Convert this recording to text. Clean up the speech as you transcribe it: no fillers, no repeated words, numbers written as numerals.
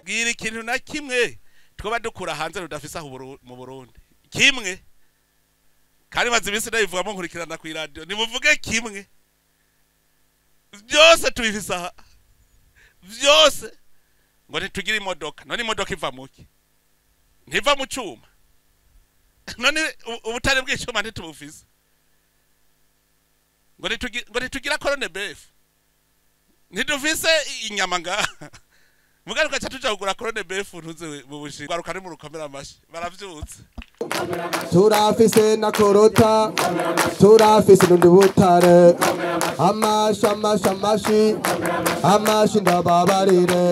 Bwira ikintu na kimwe twoba dukura hanze rudafise aho mu Burundi kimwe kandi maze iminsi ndabivugamo nkurikirana ku radio nimuvuge kimwe byose tubifise aha byose ngo ntitugire imodoka none imodoka iva muki ntiva mu cuma none ubutare bw'icuma ntitubufise ngo ntitugira corne beef ntidufise inyama ngaha mugaruka cha tuja kugura corne beef ntuze mu bushi garuka ni mu rukomera amashi baravyutse. Turafise na korota turafise n'undi butare amashi amashi amashi amashi ndababarire.